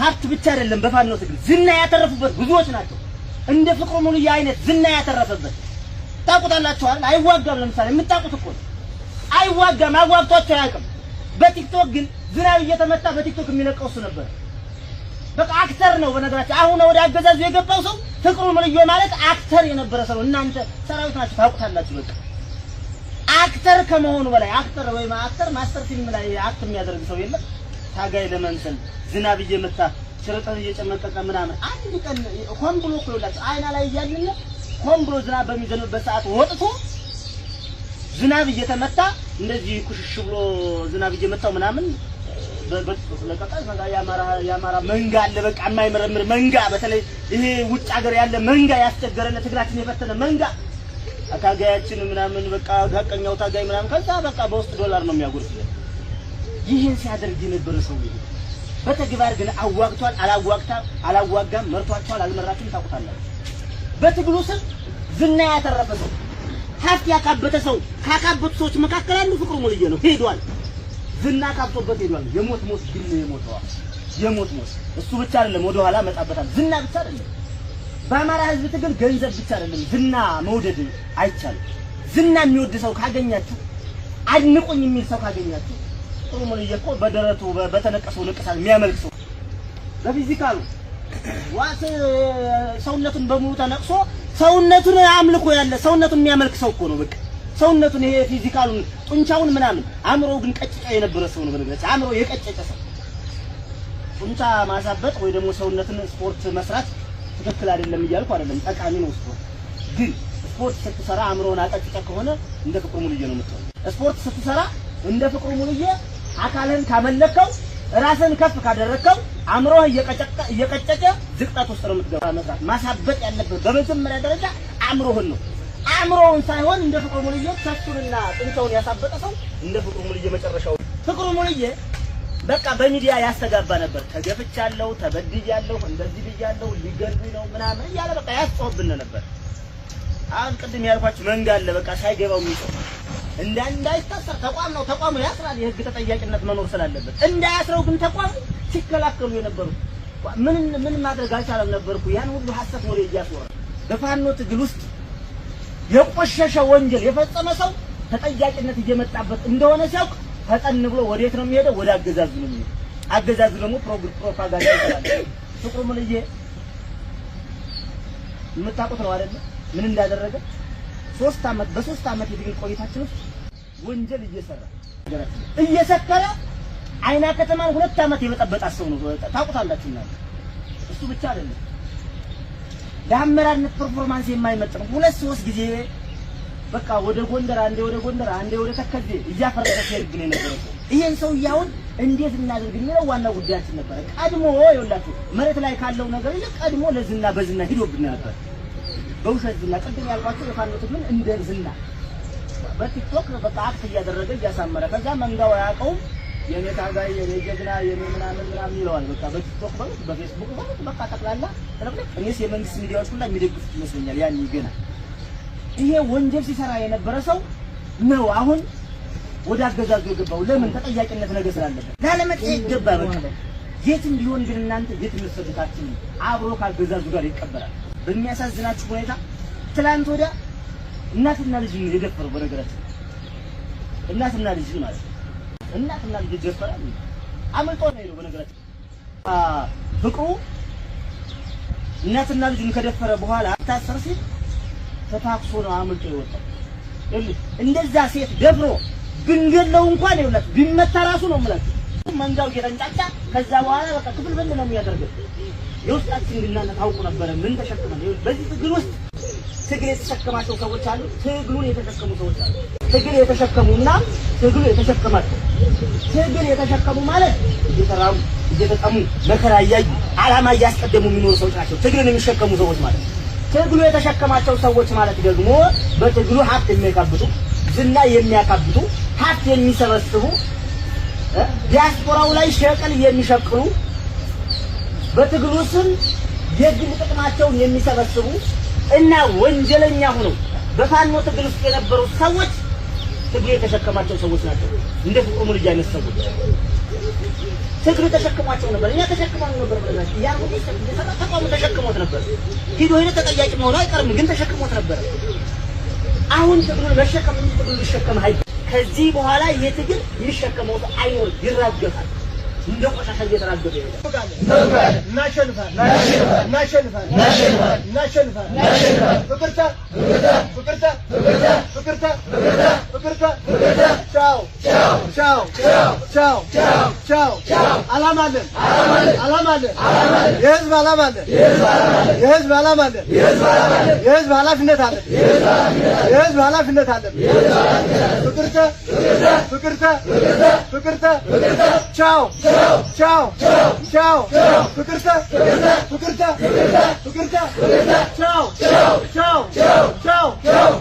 ሀብት ብቻ አይደለም፣ በፋኖ ትግል ዝና ያተረፉበት ብዙዎች ናቸው። እንደ ፍቅሩ ሙሉዬ አይነት ዝና ያተረፈበት ታውቁታላችሁ አይደል? አይዋጋም። ለምሳሌ የምታውቁት እኮ ነው። አይዋጋም፣ አዋግቷቸው አያውቅም። በቲክቶክ ግን ዝናብ እየተመታ በቲክቶክ የሚለቀው እሱ ነበር። በቃ actor ነው። በነገራችን አሁን ወደ አገዛዙ የገባው ሰው ፍቅሩ ሙሉዬ ማለት actor የነበረ ሰው። እናንተ ሰራዊት ናችሁ፣ ታውቁታላችሁ። በቃ actor ከመሆኑ በላይ actor ወይም actor master ፊልም ላይ act የሚያደርግ ሰው የለም። ታጋይ ለመምሰል ዝናብ እየመታ ሽርጥን እየጨመቀቀ ምናምን አንድ ቀን ሆን ብሎ እኮ ይኸውላችሁ አይና ላይ እያልን ሆን ብሎ ዝናብ በሚዘንብበት ሰዓት ወጥቶ ዝናብ እየተመታ እንደዚህ ኩሽሽ ብሎ ዝናብ እየመታው ምናምን ለቀቀ። የአማራ መንጋ አለ፣ በቃ የማይመረምር መንጋ፣ በተለይ ይሄ ውጭ ሀገር ያለ መንጋ ያስቸገረነ ትግላችን የፈተነ መንጋ ታጋያችን ምናምን በቃ ሀቀኛው ታጋይ ምናምን ከዛ በቃ በውስጥ ዶላር ነው የሚያጎርፍለት። ይህን ሲያደርግ የነበረ ሰው ይሄ በተግባር ግን አዋግቷል፣ አላዋግታ አላዋጋም፣ መርቷቸዋል፣ አልመራችሁም፣ ታውቁታላችሁ። በትግሉ ስም ዝና ያተረፈ ሰው፣ ሀብት ያካበተ ሰው ካካበቱ ሰዎች መካከል አንዱ ፍቅሩ ሙሉዬ ነው። ሄዷል፣ ዝና ካብቶበት ሄዷል። የሞት ሞት ግን ነው የሞተው፣ የሞት ሞት። እሱ ብቻ አይደለም፣ ወደኋላ እመጣበታለሁ። ዝና ብቻ አይደለም፣ በአማራ ሕዝብ ትግል ገንዘብ ብቻ አይደለም፣ ዝና መውደድ አይቻልም። ዝና የሚወድ ሰው ካገኛችሁ፣ አድንቁኝ የሚል ሰው ካገኛችሁ፣ ፍቅሩ ሙሉዬ እኮ በደረቱ በተነቀሰው ንቅሳት የሚያመልክ ሰው በ physical ኡ ዋስ ሰውነቱን በሙሉ ተነቅሶ ሰውነቱን አምልኮ ያለ ሰውነቱን የሚያመልክ ሰው እኮ ነው። በቃ ሰውነቱን ይሄ physical ኡን ጡንቻውን ምናምን፣ አእምሮው ግን ቀጭጫ የነበረ ሰው ነው። በነገራችን አእምሮ የቀጨጨ ሰው። ጡንቻ ማሳበጥ ወይ ደግሞ ሰውነትን ስፖርት መስራት ትክክል አይደለም እያልኩ አይደለም፣ ጠቃሚ ነው ስፖርት። ግን ስፖርት ስትሰራ አእምሮውን አቀጭጨ ከሆነ እንደ ፍቅሩ ሙሉዬ ነው የምትሆነው። ስፖርት ስትሰራ እንደ ፍቅሩ ሙሉዬ አካልህን ካመለከው፣ ራስህን ከፍ ካደረግከው፣ አእምሮህ እየቀጨጨ ዝቅጠት ውስጥ ነው የምትገባ። መስራት ማሳበጥ ያለብህ በመጀመሪያ ደረጃ አእምሮህን ነው። አእምሮውን ሳይሆን እንደ ፍቅሩ ሙሉዬ chest ኡንና ጡንቻውን ያሳበጠ ሰው እንደ ፍቅሩ ሙሉዬ መጨረሻው። ፍቅሩ ሙሉዬ በቃ በሚዲያ ያስተጋባ ነበር። ተገፍቻለሁ፣ ተበድያለሁ፣ እንደዚህ ብያለሁ፣ ሊገሉኝ ነው ምናምን እያለ በቃ ያስጮህብን ነበር። አሁን ቅድም ያልኳችሁ መንጋ አለ፣ በቃ ሳይገባው የሚጮህ። እንዳይታሰር ተቋም ነው፣ ተቋሙ ያስራል። የህግ ተጠያቂነት መኖር ስላለበት እንዳያስረው ግን ተቋሙ ሲከላከሉ የነበሩ ምን ምን ማድረግ አልቻለም ነበርኩ። ያን ሁሉ ሐሰት ወሬ እያስወራ በፋኖ ትግል ውስጥ የቆሸሸ ወንጀል የፈጸመ ሰው ተጠያቂነት እየመጣበት እንደሆነ ሲያውቅ ፈጠን ብሎ ወዴት ነው የሚሄደው? ወደ አገዛዙ ነው የሚሄደው። አገዛዙ ደግሞ ፕሮፓጋንዳ ይሰራል። ፍቅሩ ሙሉዬ የምታውቁት ነው አይደለ? ምን እንዳደረገ 3 ዓመት፣ በ3 ዓመት የትግል ቆይታችን ውስጥ ወንጀል እየሰራ እየሰከረ አይና ከተማን 2 ዓመት የበጠበጣት ሰው ነው። ታውቁታላችሁ እናንተ። እሱ ብቻ አይደለም፣ ለአመራርነት performance የማይመጥን ሁለት ሶስት ጊዜ በቃ ወደ ጎንደር አንዴ ወደ ጎንደር አንዴ ወደ ተከዜ እያፈረሰ ሲሄድብን የነበረ ሰው። ይሄን ሰውዬ አሁን እንዴት እናድርግ የሚለው ዋና ጉዳያችን ነበረ። ቀድሞ ይኸውላችሁ መሬት ላይ ካለው ነገር ይልቅ ቀድሞ ለዝና በዝና ሂዶብን ነበር። በውሸት ዝና፣ ቅድም ያልኳቸው የፋኖ ትግልን እንደ ዝና በቲክቶክ በቃ act እያደረገ እያሳመረ ከዛ መንጋው አያውቀውም። የኔ ታጋይ፣ የኔ ጀግና፣ የኔ ምናምን ምናምን ይለዋል። በቃ በቲክቶክ በሉት በፌስቡክ በሉት በቃ ጠቅላላ ተለቅለቅ። እኔስ የመንግስት ሚዲያዎች ሁላ የሚደግፉት ይመስለኛል። ያን ገና ይሄ ወንጀል ሲሰራ የነበረ ሰው ነው አሁን ወደ አገዛዙ የገባው። ለምን? ተጠያቂነት ነገር ስላለበት ላለመጠየቅ ገባ። በቃ የትም ቢሆን ግን እናንተ የት ልትሰዱታችሁ አብሮ ካገዛዙ ጋር ይቀበላል። በሚያሳዝናችሁ ሁኔታ ትላንት ወዲያ እናትና ልጅ ነው የደፈረው። በነገራችን እናትና ልጅ ማለት ነው። እናትና ልጅ ይደፈራል። አምልጦ ነው የሄደው። በነገራችን ፍቅሩ እናትና ልጁን ከደፈረ በኋላ ታሰር ሲል ተታክሶ ነው አምልጦ የወጣው። እንደዛ ሴት ደፍሮ ብንገለው እንኳን ይኸውላችሁ ቢመታ ራሱ ነው የምላችሁ መንጋው እየተንጫጫ ከዛ በኋላ በቃ ክፍል በል ነው የሚያደርገው። የውስጣችን ግን እናንተ ታውቁ ነበረ ምን ተሸክመን። በዚህ ትግል ውስጥ ትግል የተሸከማቸው ሰዎች አሉ። ትግሉን የተሸከሙ ሰዎች አሉ። ትግል የተሸከሙና ትግሉ የተሸከማቸው። ትግል የተሸከሙ ማለት እየተራቡ እየተጠሙ መከራ እያዩ ዓላማ እያስቀደሙ የሚኖሩ ሰዎች ናቸው። ትግልን የሚሸከሙ ሰዎች ማለት ነው። ትግሉ የተሸከማቸው ሰዎች ማለት ደግሞ በትግሉ ሀብት የሚያካብቱ፣ ዝና የሚያካብቱ፣ ሀብት የሚሰበስቡ፣ ዲያስፖራው ላይ ሸቀል የሚሸቅሉ፣ በትግሉ ስም የግል ጥቅማቸውን የሚሰበስቡ እና ወንጀለኛ ሆነው በፋኖ ትግል ውስጥ የነበሩ ሰዎች ትግሉ የተሸከማቸው ሰዎች ናቸው። እንደ ፍቅሩ ሙሉዬ አይነት ሰዎች ትግሉ ተሸክሟቸው ነበር። እኛ ተሸክመው ነበር ብለናቸው ያን ሁሉ እየሰራ ተቋሙ ተሸክሞት ነበር። ሂዶ ሂዶ ተጠያቂ መሆኑ አይቀርም፣ ግን ተሸክሞት ነበር። አሁን ትግሉን መሸከም እንጂ ትግሉ ሊሸከም አይ ከዚህ በኋላ ይሄ ትግል የሚሸከመው ሰው አይኖርም፣ ይራገፋል። እንደ ቆሻሻ እየተራገፈ ይሄዳል። እናሸንፋለን፣ እናሸንፋለን፣ እናሸንፋለን። ፍቅርተ፣ ፍቅርተ፣ ፍቅርተ፣ ፍቅርተ። ቻው፣ ቻው፣ ቻው፣ ቻው። ዓላማ አለን፣ ዓላማ አለን። የህዝብ ዓላማ አለን። የህዝብ ዓላማ አለን። የህዝብ ኃላፊነት አለን። የህዝብ ኃላፊነት አለን። ፍቅርተ፣ ፍቅርተ፣ ፍቅርተ። ቻው፣ ቻው፣ ቻው። ፍቅርተ፣ ፍቅርተ፣ ፍቅርተ። ቻው፣ ቻው፣ ቻው።